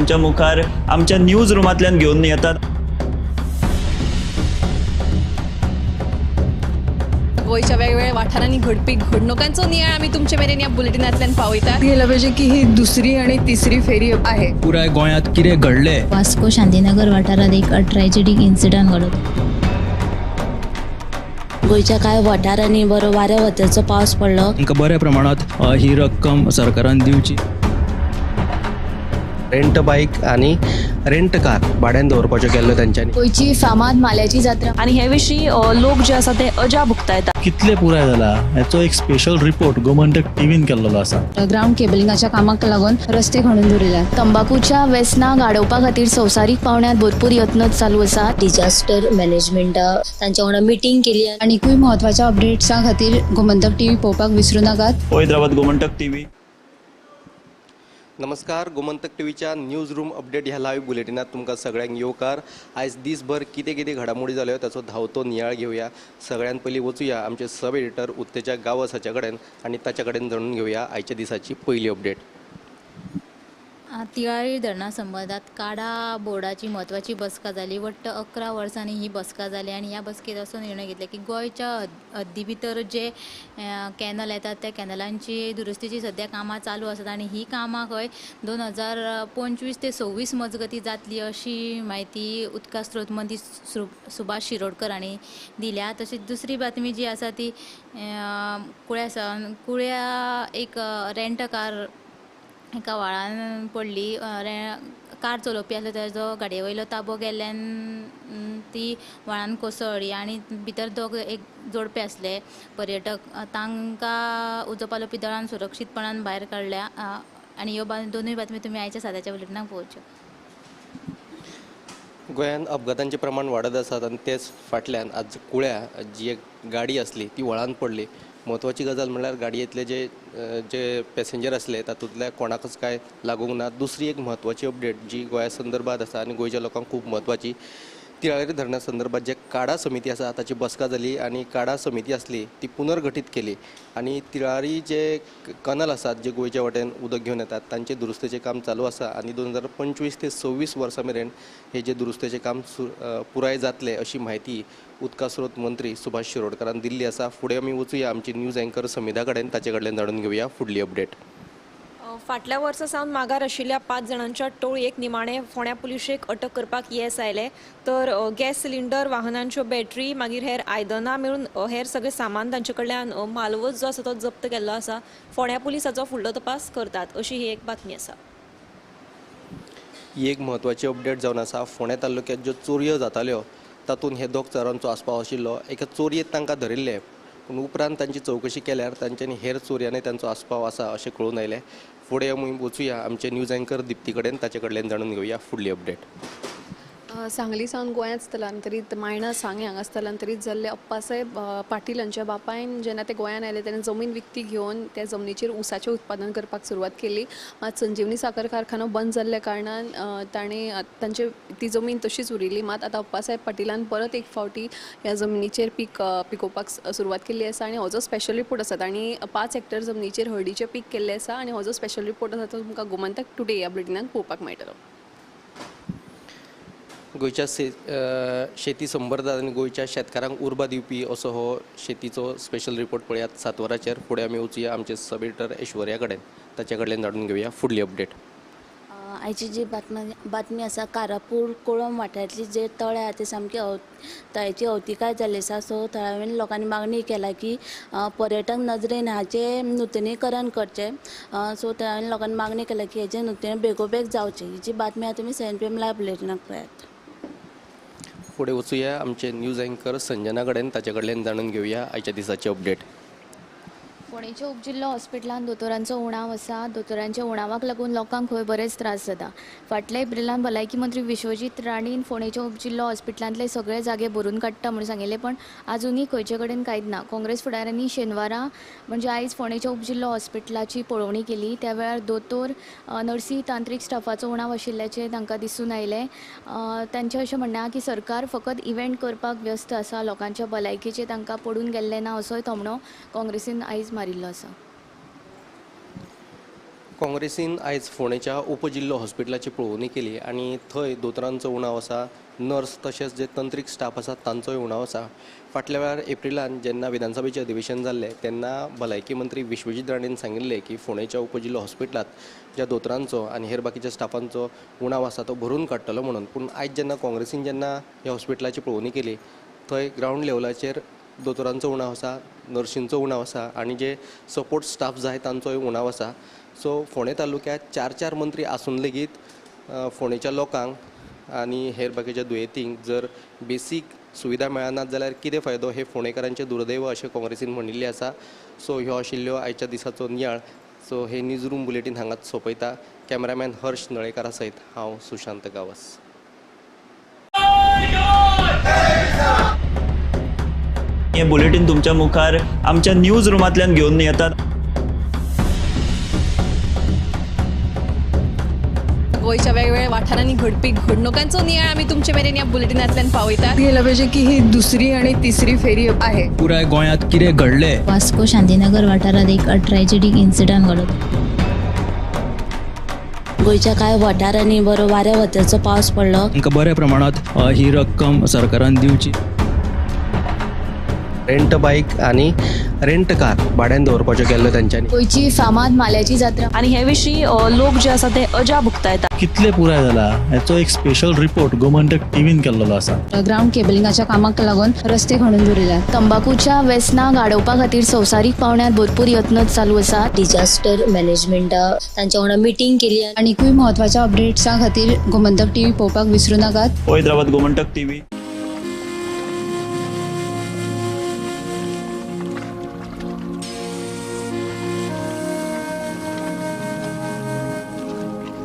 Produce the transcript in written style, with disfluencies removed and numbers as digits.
तुमच्या मुखार आमच्या न्यूज रुमांतल्यान घेवन येतात. गोंयच्या वेगवेगळ्या वाठारांनी घडपी घडणुकांचो नियाळ आमी तुमचे मेरेन ह्या बुलेटिनांतल्यान पावयतात. गेलं पाहिजे की ही दुसरी आणि तिसरी फेरी आहे. पुराय गोंयांत कितें घडलें. वास्को शांतीनगर वाठारात एक ट्रॅजेडीक इन्सिडंट घडलो. गोंयच्या कांय वाठारांनी बरो वाऱ्या वताचो पावस पडलो. तांकां बऱ्या प्रमाणांत ही रक्कम सरकारान दिवची. रेंट बायक आनी रेंट कार भाड्यान दवरपाच्यो केल्ल्यो तेंच्यांनी. गोंयची फामाद माल्याची जात्रा आनी हे विशीं लोक जे आसा ते अजाप उक्तायता. कितले पुराय जाला हेचो एक स्पेशल रिपोर्ट गोमंतक टीव्हीन केल्लो आसा. ग्रावंड केबलिंगाच्या कामाक लागून रस्ते खणून दवरिल्ले. तंबाखूच्या व्यसनाक आडोवपा खातीर संवसारीक पावंड्यार भरपूर यत्न चालू आसात. डिजास्टर मॅनेजमेंटा तांच्या वांगडा मिटींग केली. आनीकूय म्हत्वाच्या अपडेट्सां खातीर गोमंतक टीव्ही पळोवपाक विसरू नाकात. पळयत रावात गोमंतक टीव्ही. नमस्कार, गोमंतक टीव्हीच्या न्यूज रूम अपडेट ह्या लायव्ह बुलेटिनात तुमकां सगळ्यांक येवकार. आयज दीसभर कितें कितें घडामोडी जाल्यो ताचो धांवतो नियाळ घेवया. सगळ्यान पयलीं वचुया आमचे सब एडिटर उत्तेजक गांवस हाच्या कडेन आनी ताच्या कडेन जाणून घेवया आयच्या दिसाची पयली अपडेट. तिळारी धरणा संबंदात काडा बोर्डाची म्हत्वाची बसका जाली. वट्ट 11 वर्सांनी ही बसका जाली आनी ह्या बसकेत असो निर्णय घेतला की गोंयच्या हद्दी भितर जे कॅनल येतात त्या कॅनलांची दुरुस्तीची सद्या कामां चालू आसात आनी ही कामां खंय 2025 ते 26 मजगती जातली अशी म्हायती उदका स्रोत मंत्री सुभाष शिरोडकर हांणी दिल्या. तशीच दुसरी बातमी जी आसा ती कुळ्या सावन कुळ्या एक रेंट कार एका व्हाळान पडली. कार चलोवपी आसलो ताजो गाडये वयलो ताबो गेल्ल्यान ती व्हाळान कोसळ्ळी आनी भितर दोग एक जोडपे आसले पर्यटक, तांकां उजो पालोवपी दळान सुरक्षीतपणान भायर काडल्या. आनी ह्यो दोनूय बातमी तुमी आयच्या साद्याच्या बुलेटिनाक पळोवच्यो. गोंयांत अपघातांचें प्रमाण वाडत आसात आनी तेच फाटल्यान आज कुळ्या जी एक गाडी आसली ती व्हाळान पडली. म्हत्वाची गजाल म्हणल्यार गाडयेंतले जे जे पॅसेंजर आसले तातूंतल्या कोणाकच कांय लागूंक ना. दुसरी एक म्हत्वाची अपडेट जी गोंया संदर्भात आसा आनी गोंयच्या लोकांक खूब म्हत्वाची, तिळारी धरणा संदर्भात जे काडा समिती आसा ताची बसका जाली आनी काडा समिती आसली ती पुनर्गठीत केली आनी तिळारी जे कनल आसात जे गोंयच्या वाटेन उदक घेवन येतात तांचे दुरुस्तेचें काम चालू आसा आनी 2025 ते 26 वर्सां मेरेन हे जे दुरुस्तेचें काम पुराय जातलें अशी म्हायती उदका स्रोत मंत्री सुभाष शिरोडकरान दिल्ली आसा. फुडें आमी वचुया आमची न्यूज अँकर समिधा कडेन, ताचे कडल्यान जाणून घेवया फुडली अपडेट. फाटल्या वर्सा सावन मागार आशिल्ल्या 5 जाणांच्या टोळयेक निमाणे फोंड्या पुलिशेक अटक करपाक येस आयलें. तर गॅस सिलिंडर, वाहनांच्यो बॅटरी, मागीर हेर आयदनां मेळून हेर सगळें सामान तांचे कडल्यान मालवज जो आसा तो जप्त केल्लो आसा. फोंड्या पुलिसाचो फुडलो तपास करतात अशी ही एक बातमी आसा. ही एक म्हत्वाची अपडेट जावन आसा. फोंड्या तालुक्यांत ज्यो चोरयो जाताल्यो तातूंत हे दोग चोरांचो आस्पाव आशिल्लो. एका चोरयेंत तांकां धरिल्ले पूण उपरांत तांची चवकशी केल्यार तांच्यांनी हेर चोरयांनी तांचो आस्पाव आसा अशें कळून आयलें. फुडें आमी वचुया आमचे न्यूज अँकर दिप्ती कडेन, ताचे कडल्यान जाणून घेवया फुडली अपडेट. सांगली सावन गोंयांत स्थलांतरीत मायणा सांगें हांगा स्थलांतरीत जाल्ले अप्पासाहेब पाटील हांच्या बापायन जेन्ना ते गोंयांत आयले तेन्ना जमीन विकती घेवन त्या जमनीचेर ऊसाचें उत्पादन करपाक सुरवात केली. मात संजीवनी साखर कारखानो बंद जाल्ल्या कारणान ताणें तांचे ती जमीन तशीच उरिल्ली. मात आतां अप्पासाहेब पाटीलान परत एक फावटी ह्या जमनीचेर पीक पिकोवपाक सुरवात केल्ली आसा आनी हो जो स्पेशल रिपोर्ट आसा तांणी 5 हेक्टर जमनीचेर हळदीचें पीक केल्लें आसा आनी हो जो स्पेशल रिपोर्ट आसा तो तुमकां गोमंतक टुडे ह्या बुलेटिनान पळोवपाक मेळटलो. गोंयच्या शेती संबंदात आनी गोंयच्या शेतकारांक उर्बा दिवपी असो हो शेतीचो स्पेशल रिपोर्ट पळयात 7 वरांचेर. फुडें आमी वचुया आमचे सब एडिटर ऐश्वर्या कडेन, ताच्या कडल्यान जाणून घेवया फुडली अपडेट. आयची जी बातमी आसा कारापूर कोळंब वाठारांतली जे तळे आसा ते सामके तळ्याची अवतिकाय जाल्ली आसा. सो थळाव्या लोकांनी मागणी केला की पर्यटक नजरेन हाचें नुतनीकरण करचें. सो थळाव्या लोकांनी मागणी केला की हेजें नुतनीकरण बेगोबेग जावचें. ही जी बातमी आसा तुमी 7 PM live बुलेटिनाक पळयात. फुडें वचुया आमचे न्यूज अँकर संजना कडेन, ताचे कडल्यान जाणून घेवया आयच्या दिसाची अपडेट. फोंडेच्या उपजिल्लो हॉस्पिटलान दोतोरांचो उणाव आसा. दोतोरांच्या उणावाक लागून लोकांक खंय बरेच त्रास जाता. फाटल्या एप्रिलान भलायकी मंत्री विश्वजीत राणेन फोंडेच्या उपजिल्लो हॉस्पिटलांतले सगळे जागे भरून काडटा म्हूण सांगिल्लें, पण आजुनूय खंयचे कडेन कांयच ना. काँग्रेस फुडाऱ्यांनी शेनवारा म्हणजे आयज फोंडेच्या उपजिल्लो हॉस्पिटलाची पळोवणी केली. त्या वेळार दोतोर, नर्सी, तांत्रीक स्टाफाचो उणाव आशिल्ल्याचें तांकां दिसून आयलें. तांचें अशें म्हणणें आसा की सरकार फकत इव्हेंट करपाक व्यस्त आसा, लोकांच्या भलायकेचें तांकां पडून गेल्लें ना असोय थोमणो काँग्रेसीन आयज मारिल्लो आसा. काँग्रेसीन आयज फोंडेच्या उपजिल्लो हॉस्पिटलाची पळोवणी केली आनी थंय दोतोरांचो उणाव आसा, नर्स तशेंच जे तंत्रीक स्टाफ आसा तांचोय उणाव आसा. फाटल्या वेळार एप्रिलान जेन्ना विधानसभेचें अधिवेशन जाल्लें तेन्ना भलायकी मंत्री विश्वजीत राणेन सांगिल्लें की फोंडेच्या उपजिल्लो हॉस्पिटलांत ज्या दोतोरांचो आनी हेर बाकीच्या स्टाफांचो उणाव आसा तो भरून काडटलो म्हणून. पूण आयज जेन्ना काँग्रेसीन जेन्ना ह्या हॉस्पिटलाची पळोवणी केली थंय ग्रावंड लेवलाचेर दोतोरांचो उणाव आसा, नर्शींचो उणाव आसा आनी जे सपोर्ट स्टाफ जाय तांचोय उणाव आसा. सो फोंडें तालुक्यांत 4-4 मंत्री आसून लेगीत फोंडेच्या लोकांक आनी हेर बाकीच्या दुयेंतींक जर बेसीक सुविधा मेळनात जाल्यार कितें फायदो हे फोंडेकारांचें दुर्दैव अशें काँग्रेसीन म्हणिल्लें आसा. सो ह्यो आशिल्ल्यो आयच्या दिसाचो नियाळ. सो हे न्यूज रूम बुलेटीन हांगाच सोंपयता. कॅमेरामॅन हर्ष नळेकारा सयत हांव सुशांत गांवस. हे बुलेटीन तुमच्या मुखार आमच्या न्यूज रुमांतल्यान घेवन येतात. गोंयच्या वेगवेगळ्या वाठारांनी घडपी घडणुकांचो नियाळ आमी तुमचे मेरेन ह्या बुलेटिनांतल्यान पावयतात. गेलं पाहिजे की ही दुसरी आणि तिसरी फेरी आहे. पुराय गोंयांत कितें घडलें, वास्को शांतीनगर वाठारांत एक ट्रॅजेडीक इन्सिडंट घडलो. गोंयच्या कांय वाठारांनी बरो वाऱ्या वताचो पावस पडलो. तांकां बऱ्या प्रमाणांत ही रक्कम सरकारान दिवची. रेंट बायक आनी रेंट कार भाड्यान दवरपाच्यो केल्लो तेंच्यांनी. गोंयची फामाद माल्याची जात्रा आनी हे विशीं लोक जे आसा ते अजाप उक्तायता. कितले पुराय जाला हेचो एक स्पेशल रिपोर्ट गोमंतक टीव्हीन केल्लो आसा. ग्रावंड केबलिंगाच्या कामाक लागून रस्ते खणून दवरिल्यात. तंबाखूच्या वेसनाक आडोवपा खातीर संवसारीक पावंड्यार भरपूर यत्न चालू आसात. डिजास्टर मॅनेजमेंटा तांच्या वांगडा मिटींग केली. आनीकूय म्हत्वाच्या अपडेट्सां खातीर गोमंतक टीव्ही पळोवपाक विसरू नाकात. पळयत रावात गोमंतक टीव्ही.